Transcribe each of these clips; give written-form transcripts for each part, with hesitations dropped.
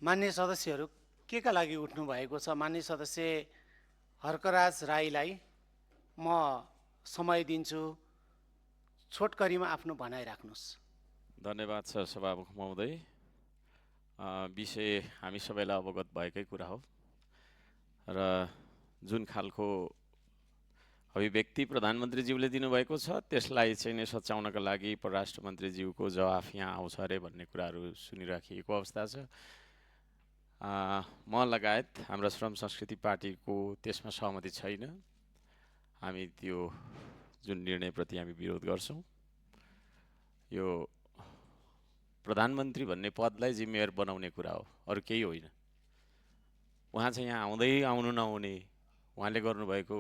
मान्य सदस्यहरू के का लागि उठ्नु भएको छ? मान्य सदस्य हर्कराज राईलाई म समय दिन्छु, छोटकरीमा आफ्नो भनाइ राख्नुहोस्। धन्यवाद सर सभामुख महोदय। विषय हामी सबैलाई अवगत भएकै कुरा हो र जुन खालको अभिव्यक्ति प्रधानमन्त्रीज्यूले दिनुभएको छ त्यसलाई चाहिँ नै सच्याउनका लागि परराष्ट्र मन्त्रीज्यूको जवाफ यहाँ आउँछ अरे भन्ने कुराहरू सुनिराखिएको अवस्था छ। म लगायत हाम्रो श्रम संस्कृति पार्टीको त्यसमा सहमति छैन। हामी त्यो जुन निर्णयप्रति हामी विरोध गर्छौँ। यो प्रधानमन्त्री भन्ने पदलाई जिम्मेवार बनाउने कुरा हो, अरू केही होइन। उहाँ चाहिँ यहाँ आउनु नहुने, उहाँले गर्नुभएको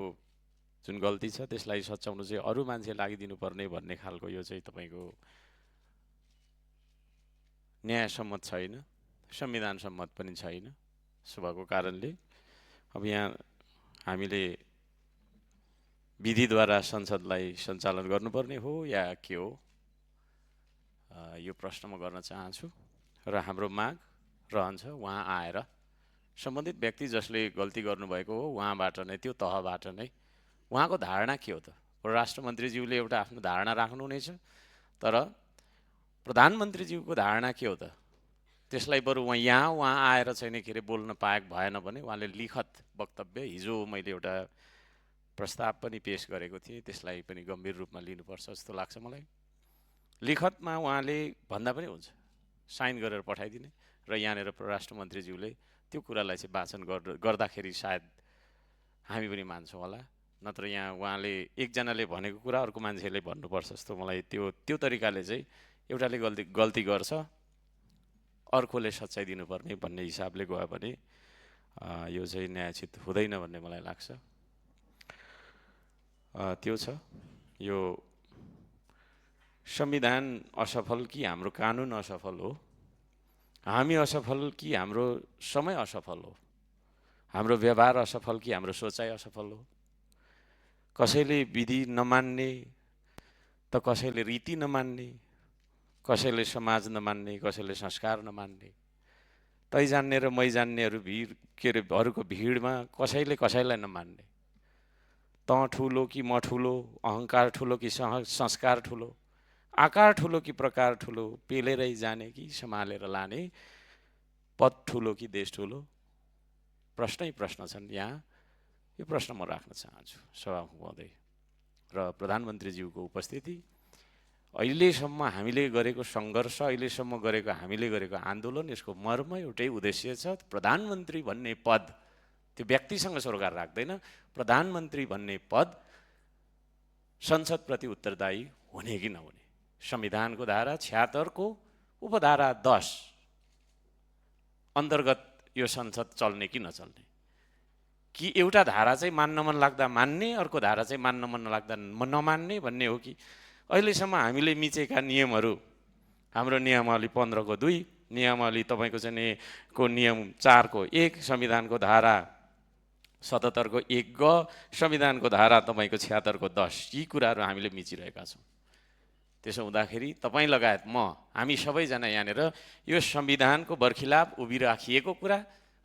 जुन गल्ती छ त्यसलाई सच्याउनु चाहिँ अरू मान्छे लागिदिनुपर्ने भन्ने खालको यो चाहिँ तपाईँको न्यायसम्मत छैन, संविधान सम्मत पनि छैन। सुभाको कारणले अब यहाँ हामीले विधिद्वारा संसदलाई सञ्चालन गर्नुपर्ने हो या के हो, यो प्रश्न म गर्न चाहन्छु र हाम्रो माग रहन्छ उहाँ आएर सम्बन्धित व्यक्ति जसले गल्ती गर्नुभएको हो उहाँबाट नै, त्यो तहबाट नै उहाँको धारणा के हो त? परराष्ट्र मन्त्रीज्यूले एउटा आफ्नो धारणा राख्नुहुनेछ, तर प्रधानमन्त्रीज्यूको धारणा के हो त? त्यसलाई बरु उहाँ आएर चाहिँ नि के अरे बोल्न पाएको भएन भने उहाँले लिखत वक्तव्य, हिजो मैले एउटा प्रस्ताव पनि पेश गरेको थिएँ, त्यसलाई पनि गम्भीर रूपमा लिनुपर्छ जस्तो लाग्छ मलाई। लिखतमा उहाँले भन्दा पनि हुन्छ, साइन गरेर पठाइदिने र यहाँनिर परराष्ट्र मन्त्रीज्यूले त्यो कुरालाई चाहिँ वाचन गर्दाखेरि सायद हामी पनि मान्छौँ होला। नत्र यहाँ उहाँले एकजनाले भनेको कुरा अर्को मान्छेले भन्नुपर्छ जस्तो मलाई त्यो तरिकाले चाहिँ एउटाले गल्ती गर्छ, अर्कोले सच्चाइ दिनुपर्ने भन्ने हिसाबले गयो भने यो चाहिँ न्यायोचित हुँदैन भन्ने मलाई लाग्छ। त्यो छ। यो संविधान असफल कि हाम्रो कानुन असफल हो, हामी असफल कि हाम्रो समय असफल हो, हाम्रो व्यवहार असफल कि हाम्रो सोचाइ असफल हो। कसैले विधि नमान्ने त कसैले रीति नमान्ने, कसैले समाज नमान्ने, कसैले संस्कार नमान्ने, तै जान्ने र मै जान्नेहरू अरूको भिडमा कसैले कसैलाई नमान्ने, त ठुलो कि म ठुलो, अहङ्कार ठुलो कि संस्कार ठुलो, आकार ठुलो कि प्रकार ठुलो, पेलेरै जाने कि सम्हालेर लाने, पद ठुलो कि देश ठुलो, प्रश्नै प्रश्न छन् यहाँ। यो प्रश्न म राख्न चाहन्छु सभामुख महोदय र प्रधानमन्त्रीज्यूको उपस्थिति। अहिलेसम्म हामीले गरेको सङ्घर्ष, अहिलेसम्म हामीले गरेको आन्दोलन, यसको मर्म एउटै उद्देश्य छ, प्रधानमन्त्री भन्ने पद त्यो व्यक्तिसँग सरोकार राख्दैन। प्रधानमन्त्री भन्ने पद संसदप्रति उत्तरदायी हुने कि नहुने, संविधानको धारा 76 को उपधारा 10 अन्तर्गत यो संसद चल्ने कि नचल्ने, कि एउटा धारा चाहिँ मान्न मन लाग्दा मान्ने, अर्को धारा चाहिँ मान्न मन लाग्दा नमान्ने भन्ने हो कि अहिलेसम्म हामीले मिचेका नियमहरू, हाम्रो नियमावली 15 को 2, नियमावली तपाईँको चाहिँ को नियम 4 को 1, संविधानको धारा 77 को 1 ग, संविधानको धारा तपाईँको 76 को 10, यी कुराहरू हामीले मिचिरहेका छौँ। त्यसो हुँदाखेरि तपाईँ लगायत हामी सबैजना यहाँनिर यो संविधानको बर्खिलाफ उभिराखिएको कुरा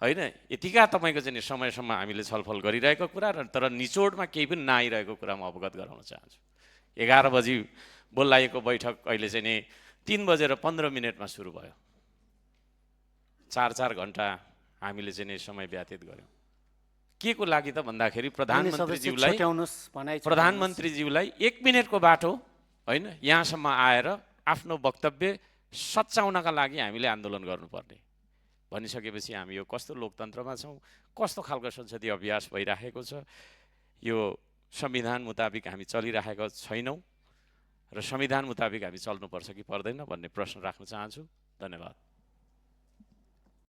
होइन, यतिका तपाईँको चाहिँ समयसम्म हामीले छलफल गरिरहेको कुरा र तर निचोडमा केही पनि नआइरहेको कुरा म अवगत गराउन चाहन्छु। 11 बजी बोलाइएको बैठक अहिले चाहिँ नि 3:15 सुरु भयो। 4 घन्टा हामीले चाहिँ नि समय व्यतीत गर्यौँ। के को लागि त भन्दाखेरि प्रधानमन्त्रीज्यूलाई 1 मिनेटको बाटो होइन, यहाँसम्म आएर आफ्नो वक्तव्य सच्याउनका लागि हामीले आन्दोलन गर्नुपर्ने भनिसकेपछि हामी यो कस्तो लोकतन्त्रमा छौँ, कस्तो खालको संसदीय अभ्यास भइराखेको छ, यो संविधान मुताबिक हामी चलिराखेका छैनौँ र संविधान मुताबिक हामी चल्नुपर्छ कि पर्दैन भन्ने प्रश्न राख्न चाहन्छु। धन्यवाद।